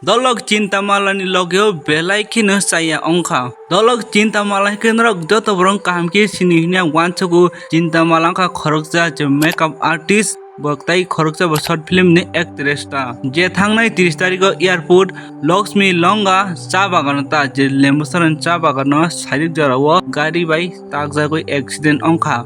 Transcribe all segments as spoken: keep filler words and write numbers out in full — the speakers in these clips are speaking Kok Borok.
Dolok Chintamala ni logeo belai kheno chaya wngkha. Dolok Chintamala khe norok joto borok kaham khe sini hwnwi ang uansugo. Chintamala wngkha khoroksa je makeup artist, bo tei khoroksa bo short film ni actress ta. Je thangnai tris tarikh o airport Lakshmi Longa cha bagan ta, je Lembusara cha bagan no sairik jora o gari bai takjagwi accident wngkha.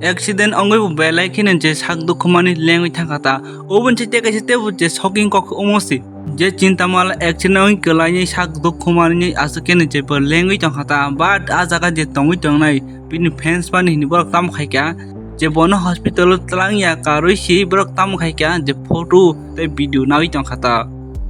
Accident wngwi bo belai kheno je sak dukhumani lengwi thangkha ta. Oboni se tei kaisa teibo je shocking kok omo se. Je Chintamala accident wngwi kwlainwi sak dukhumani aswk kheno je bo lengwi tongkha ta. But ah jaga je tongwi tongnai bini fans mani hinwi borok tamo khaikha, je bono hospital o twlangya karwi si borok tamo khaikha, je photo tei video nawi tongkha ta.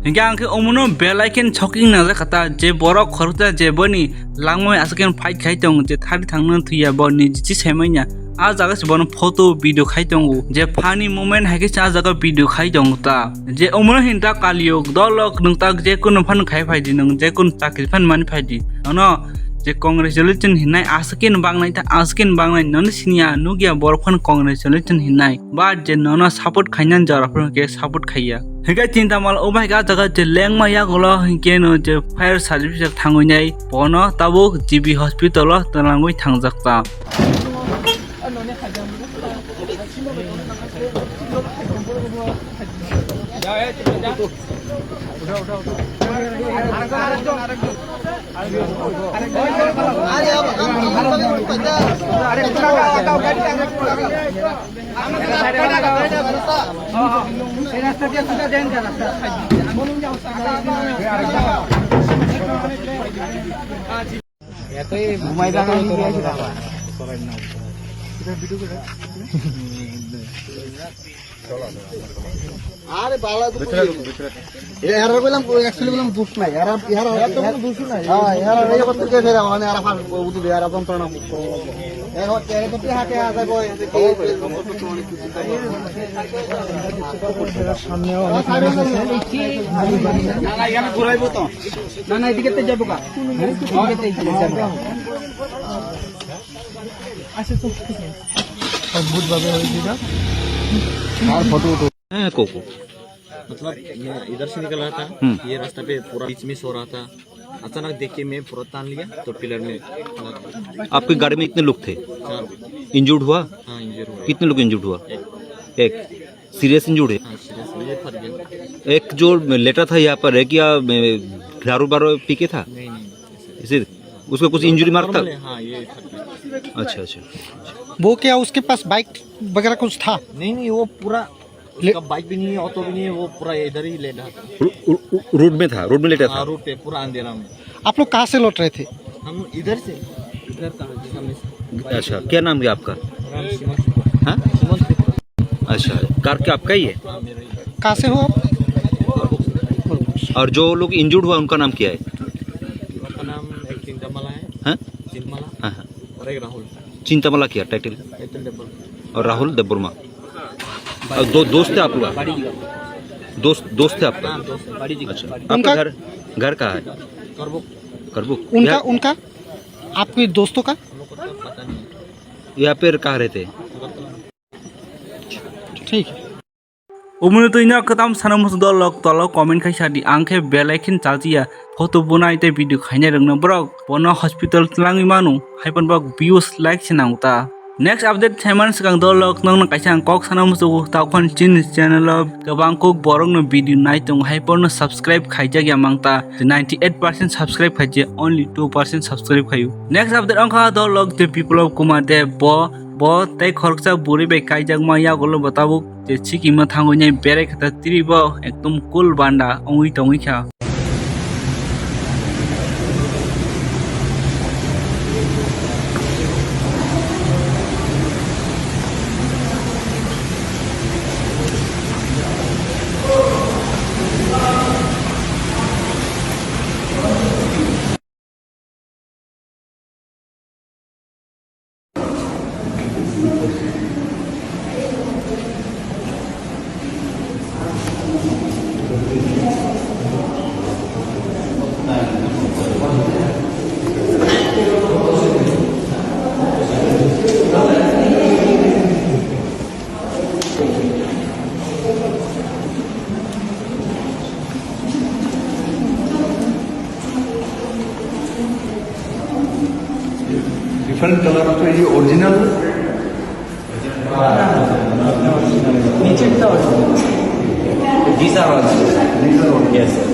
Hinkhe ang khe omono belai khe shocking nangjakha ta, je borok khoroksa je boni langmani aswk khe fight khai tongo, je thari thangno thwiya bo niji se saimanya. Ah jaga se bono photo video khai tongo, je funny moment hai khe se ah jaga video khai tongo ta. Je omono hinta kaliyog dolok nwng tak je kunu phan khai phaidi, nwng je kunu chakri phan mani phaidi. Nono je congratulation hinai aswk khe bangnai ta, aswk khe bangnai nono siniya nukya borok phan congratulation hinai. But je nono support khainani jora phano khe support khaiya. Hinkhe Chintamala obo hai khe ah jaga je lengma yagulo hinkhe no je fire service thangwi nai bono tabuk G B hospital o twlangwi thangjak ta. আরে বালা তো ভিতরে ঢুকো, ভিতরে ঢুকো। এ, এরা কইলাম, actually কইলাম দুষ নাই। এরা, এরা, এরা তো কোনো দুষ নাই। হ্যাঁ, এরা এই কথা কে ফেরা, মানে এরা ফাল, ও তো এরা যন্ত্রণা মুক্ত। এরা হচ্ছে, এরা তো হাতে হাতে বই। সামনে অনেক মানুষ আছে। না, না, এখানে ঘুরাইবো তো। না, না, এদিকে তো যাবো গা। এদিকে তো যাবো গা। আচ্ছা, তো ঠিক আছে। অদ্ভুত ভাবে হয়েছিল। আর ফটো উঠো। হ্যাঁ, কোকো। मतलब, मैं इधर से निकल रहा था, हम्म। ये रास्ता पे पूरा बीच में सो रहा था। अचानक देख के मैं पूरा तान लिया, तो पिलर में लग गया। आपकी गाड़ी में इतने लोग थे? चार लोग। इंजर्ड हुआ? हाँ, इंजर्ड हुआ। कितने लोग इंजर्ड हुआ? एक। एक। सीरियस इंजर्ड है? हाँ, सीरियस, ये फट गया। एक जो लेटा था यहाँ पर, है क्या, दारू वारू पी के था? नहीं, नहीं, ऐसे। इसे, उसको कुछ इंजरी मार था? नॉर्मल है, हाँ, ये फट गया। अच्छा, अच्छा। वो क्या उसके पास बाइक वगैरह कुछ था? नहीं, नहीं, वो पूरा, ले- उसका बाइक भी नहीं है, ऑटो भी नहीं है, वो पूरा इधर ही लेटा था। रो-, रो-, रोड में था, रोड में लेटा था? हाँ, रोड पे, पूरा अंधेरा में। आप लोग कहाँ से लौट रहे थे? हम इधर से, इधर का, सामने से। अच्छा, क्या नाम है आपका? राम सुमन सुपरा। हाँ? सुमन सुपरा। अच्छा, कार क्या आपका ही है? हाँ, मेरा ही है। कहाँ से हो आप? और जो लोग इंजर्ड हुआ, उनका नाम क्या है? उनका नाम एक चिंतामाला है। हाँ? चिंतामाला। हाँ, हाँ। और एक राहुल। चिंतामाला क्या टाइटल? Title double. और राहुल देबबर्मा। और दो दोस्त है आप लोग? दोस्त, दोस्त है आपका? हाँ, दोस्त है। अच्छा, आपका उनका घर, घर कहाँ है? करबुक। करबुक। उनका, यहाँ उनका, आपके दोस्तों का? हम लोग को तो पता नहीं है। यहाँ पे कहाँ रहते हैं? अगरतला में। ठीक है। Omono twi no kwtam sana muchung dol rok tolo comment khai sadi, ang khe belai khin chalchiya photo bunai tei video khainai rwngno borok bono hospital twlangwi manu, haiphano bok views like se nango ta. Next update saimani swkang dol rok nokno kaisa ang kok sana muchungo, taukhon chini channel o kwbang kuk borok no video nai tongo, haiphano subscribe khaijak ya mang ta, ninety eight percent subscribe khaijak, only two percent subscribe khaio. Next update wngkha dol rok je Biplab Kumar Deb, bo Bo tei khoroksa bwrwi bai kaijakma yagulo bo tabuk je sikima thangwi nai berai kha ta, tiri bo ekdom cool banda wngwi tongwi kha. Different color of the original. These are original. These are original. Yes, sir.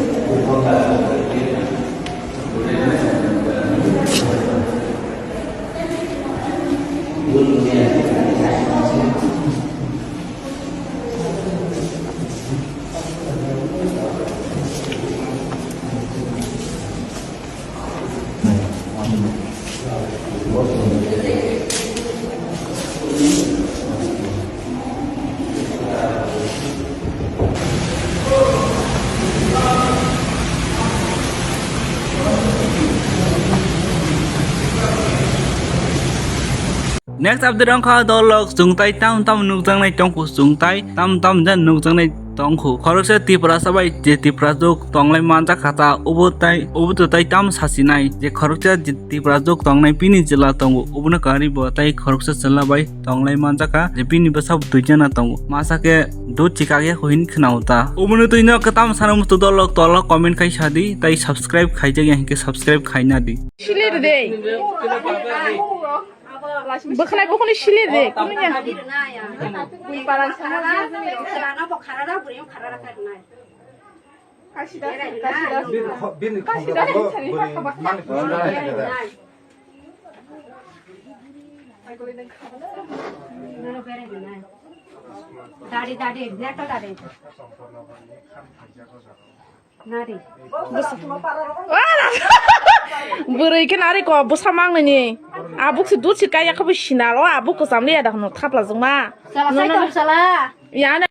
Next update wngkha dolok chwng tai tam tam nukjaknai tongkhu, chwng tai tam tam je nukjaknai tongkhu. Khoroksa Tiprasa bai je Tiprasuk tonglai manjak kha ta, obo tai, obo to tai tam sasinai je khoroksa je Tiprasuk tongnai bini jila tongo, obono karwi bo tai khoroksa chwla bai tonglai manjak kha je bini bwsa bo duijana tongo. Masa khe dud chikak ya kho hin khwnao ta. Obono twi no kwtam sana muchung dolok tolo comment khai sadi, tai subscribe khaijak ya hinkhe subscribe khaina di. Silir de. Bwkhanai bukhuni silir de, kunu ya. Dari, dari, neta dari. Nari. Bwrwi khe nari ko bwsa mangnani. Abuk se dut se kaya khe bo sinalo, abuk kwcham le ya da hwnwi thapla jwngma. Sala sai tong sala. Ya na.